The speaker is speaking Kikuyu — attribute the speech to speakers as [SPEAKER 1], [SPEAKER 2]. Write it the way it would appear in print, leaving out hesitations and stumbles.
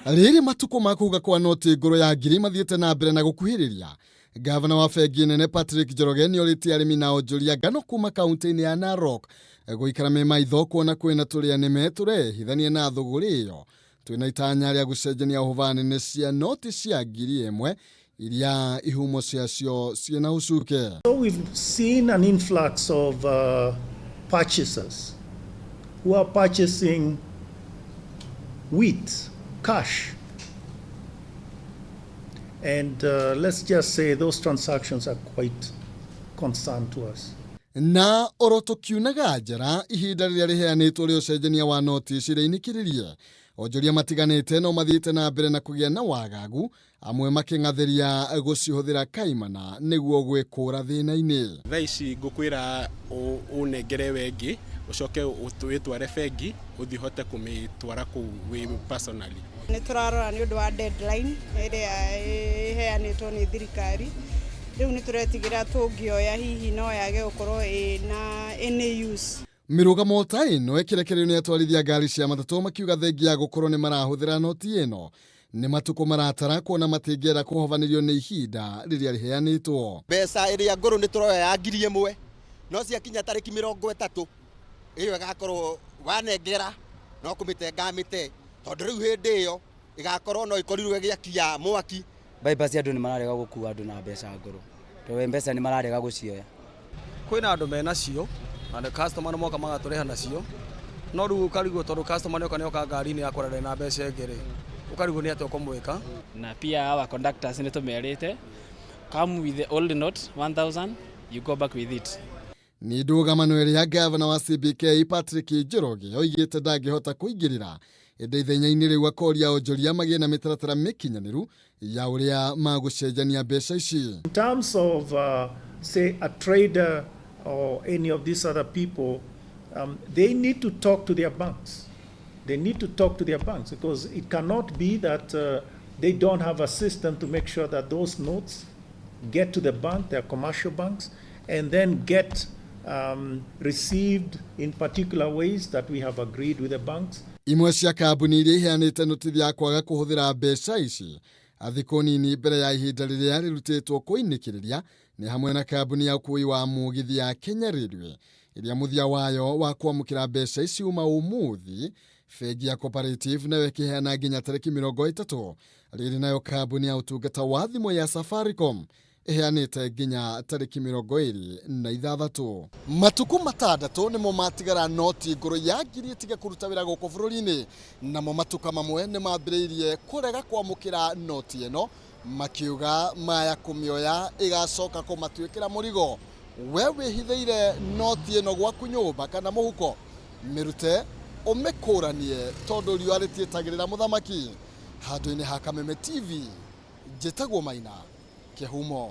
[SPEAKER 1] Rĩrĩ matukũ ma kuga kwa noti ngũrũ ya ngiri mathiĩte na mbere na gũkuhĩrĩria, Gavana wa bengi nene Patrick Njoroge nĩ orĩtie arĩmi na onjoria ngano kuma kaunti-inĩ ya Narok gũikara me maitho kuona kwĩna tũrĩa nĩme tũrehithania na thũgũrĩ ĩyo twĩna itanya rĩa gũcenjania hũba nene cia noti cia 1000 iria ihumo ciacio ciĩna ũcuke.
[SPEAKER 2] So we've seen an influx of purchasers who are purchasing wheat, cash. And let's just say those transactions are quite concern to us.
[SPEAKER 1] Na oro tũkiunaga njara ihinda rĩrĩa rĩheanĩtwo rĩa ũcenjania wa noti cirĩinĩkĩrĩrie, onjoria matiganĩte no mathiĩte na mbere na kũgĩa na wagagu, amwe makĩng'athĩria gũcihũthĩra kaimana nĩguo gwĩkũra thĩna-inĩ.
[SPEAKER 3] Thaa ici ngũkwĩra ũnengere wengi, ũcoke wĩtware bengi, ũthiĩ ũhote kũmĩtwara kũu wĩ personally.
[SPEAKER 4] Nĩ tũrarora nĩ ũndũ wa deadline ĩrĩa ĩheanĩtwo nĩ thirikari. Rĩu nĩ tũretigĩra tũngĩoya hihi no yage gũkorwo ĩna any use.
[SPEAKER 1] Mĩrũgamo ta ĩno ĩkĩrekererio nĩ atwarithia ngari cia matatũ makiuga thengia ya gũkorwo nĩ marahũthĩra noti ĩno nĩ matukũ maratara kuona matingĩenda kũhobanĩrio nĩ ihinda rĩrĩa rĩheanĩtwo.
[SPEAKER 5] Mbeca ĩrĩa ngũrũ nĩ tũroya ya 1000, no ciakinya tarĩki 30 ĩyo ĩgakorwo wanengera no kũmĩte ngamĩte, tondũ rĩu hĩndĩ ĩyo ĩgakorwo no ĩkorirwo ĩgĩakia mwaki.
[SPEAKER 6] Bypass andũ nĩ mararega gũkua andũ na mbeca ngũrũ, tondũ mbeca nĩ mararega gũcioya.
[SPEAKER 7] Kwĩna andũ menacio na nĩ customer nĩ moka magatũrĩha nacio, no rĩu ũkarigwo tondũ customer nĩoka nĩoka ngari-inĩ yakora ndarĩ na mbeca ĩngĩ rĩ, ũkarigwo nĩ atĩa ũkũmwĩka.
[SPEAKER 8] Na pia our conductors nĩ tũmerĩte, come with the old note 1000, you go back with it.
[SPEAKER 1] Nĩ ndũgamano ĩrĩa gavana wa CBK Patrick Njoroge oigĩte ndangĩhota kũingĩrĩra, ĩndĩ ithenya-inĩ rĩu akoria onjoria magĩe na mĩtaratara mĩkinyanĩru ya ũrĩa magũcenjania mbeca ici.
[SPEAKER 2] In terms of, say, a trader or any of these other people, they need to talk to their banks. They need to talk to their banks because it cannot be that they don't have a system to make sure that those notes get to the bank, their commercial banks, and then get received in particular ways that we have agreed with the banks.
[SPEAKER 1] Imwe cia kambuni iria iheanĩte notithi ya kwaga kũhũthĩra mbeca ici thikũ nini mbere ya ihinda rĩrĩa rĩrutĩtwo kũinĩkĩrĩria nĩ hamwe na kambuni ya ũkuui wa mũgithi ya Kenya Railway ĩrĩa mũthia wayo wa kwamũkĩra mbeca ici uma ũmũthĩ, bengi ya Cooperative nayo ĩkĩheana nginya tarĩki 30, rĩrĩ nayo kambuni ya ũtungata wa thimũ ya Safaricom ĩheanĩte nginya tarĩki 26. Matukũ 6 nĩmo matigara noti ngũrũ ya ngiri ĩtige kũruta wĩra gũkũ bũrũri-inĩ, namo matuka mamwe nĩ mambĩrĩirie kũrega kwamũkĩra noti ĩno makiuga maya kũmĩoya ĩgacoka kũmatuĩkĩra mũrigo. We wĩhithĩire noti ĩno gwaku nyũmba kana mũhuko, mĩrute ũmĩkũranie tondũ riũa rĩtiĩtagĩrĩra mũthamaki. Handũ-inĩ ha Kameme TV, njĩtagwo Maina Kĩhumo.